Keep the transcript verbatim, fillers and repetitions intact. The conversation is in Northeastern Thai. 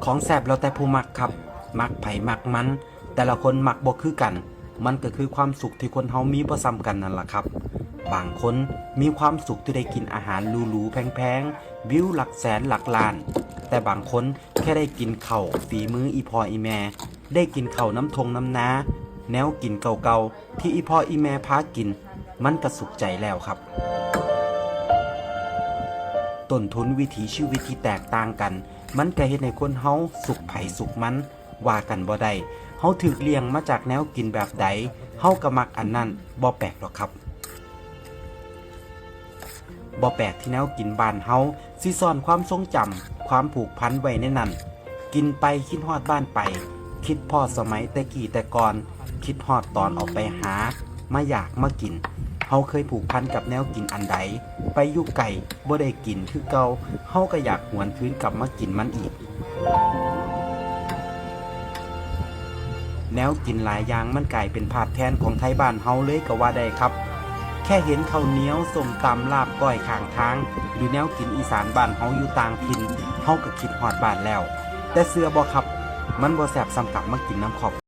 ของแซ่บแล้วแต่ผู้มักครับ มักไผมักมัน แต่ละคนมักบ่คือกัน มันก็คือความสุขที่คนเฮามีบ่ซ้ำกันนั่นล่ะครับ บางคนมีความสุขที่ได้กินอาหารหรูๆแพงๆ วิวหลักแสนหลักล้าน แต่บางคนแค่ได้กินข้าวฝีมืออีพ่ออีแม่ ได้กินข้าวน้ำทงน้ำนา แนวกินเก่าๆที่อีพ่ออีแม่พากิน มันก็สุขใจแล้วครับ ต้นทุนวิถีชีวิตที่แตกต่างกัน มันก็เฮ็ดให้คนเฮาสุขไผสุขมัน ว่ากันบ่ได้ เฮาถูกเลี้ยงมาจากแนวกินแบบใด เฮาก็มักอันนั้น บ่แปลกดอกครับ บ่แปลกที่แนวกินบ้านเฮาสิซ่อนความทรงจำ ความผูกพันไว้ในนั้น กินไปคิดฮอดบ้านไป คิดพ้อสมัยแต่กี้แต่ก่อน คิดฮอดตอนออกไปหา มาอยากมากิน เฮาเคยผูกพันกับแนวกินอันใด ไปอยู่ไกลบ่ได้กินคือเก่า เฮาก็อยากหวนคืนกลับมากินมันอีก แนวกินหลายอย่างมันกลายเป็นภาพแทนของไทบ้านเฮาเลยก็ว่าได้ครับ แค่เห็นข้าวเหนียว ส้มตำ ลาบก้อยข้างทาง หรือแนวกินอีสานบ้านเฮาอยู่ต่างถิ่น เฮาก็คิดฮอดบ้านแล้ว แต่เชื่อบ่ครับ มันบ่แซ่บส่ำกลับมากินนำครอบ